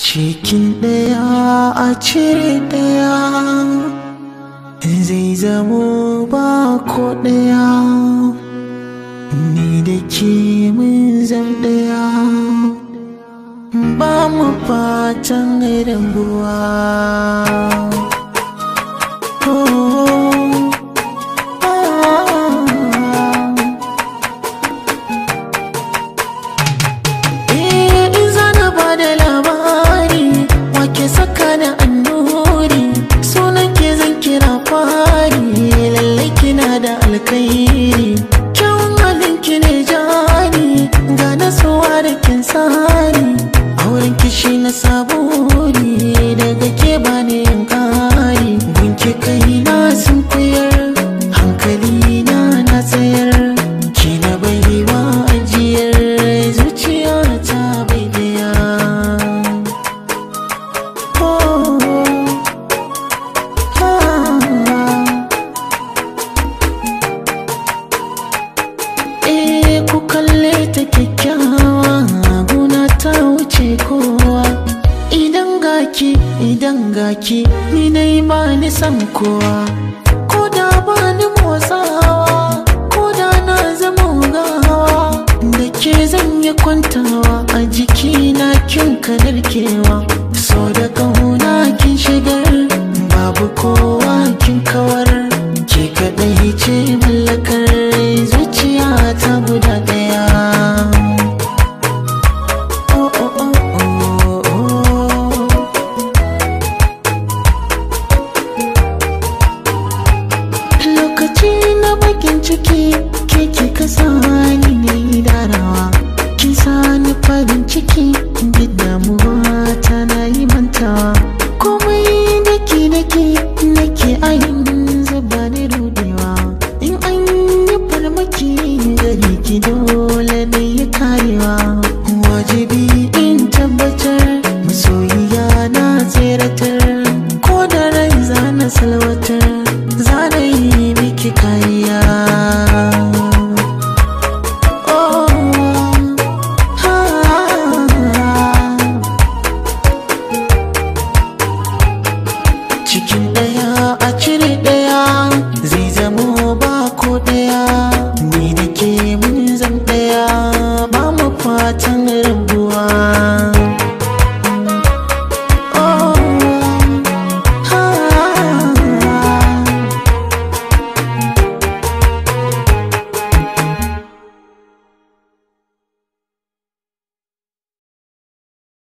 Cikin ɗaya a cire ɗaya zai zamo ba ko ɗaya. Ni da ke mun zam ɗaya, ba mu fatan rabuwa. Oh, ah. Eh, in zana ba da labari, wake saka da annuri, sunan ke zan kira fari, lallai kina da alkhairi. Kyawun halin ki ne jari, ga nasuwa da kin tsari, auren kishi na saburi, daga ke bani yin kari. Gunki kai na sun koyar, hankali na na tsayar, ki na baiwa ajiyar zuciya ta bai daya. Oh, ah. Eh, ku kalle ta kyakkyawa, gona ta wuce kowa. Idan gaki, idan gaki, ni dai ba ni san kowa. Ko da ba ni motsawa, ko da na zama gawa, da ke zan yi kwantawa a jikina kin kanarkewa. So da kauna kin shigar, babu kowa kin kawar, ke kaɗai ce mallakar zuciya ta guda ɗaya. Oh, oh, oh, oh, oh. Lokaci na bakin ciki, ke kika sani ne darawa, kin sani farin ciki, duk damuwa ta na yi mantawa. Komai daki daki nake a yanzu ba ni rudewa, in an yi farmaki gare ki dole ne yi karewa. Wajibi in tabbatar masoyiya na tseratar, ko da rai zana salwatar, zana yi miki kariya. Oh, ah. Cikin ɗaya a cire ɗaya zai zamo ba ko ɗaya. Ni da ke mun zam ɗaya, ba mu fatan rabuwa.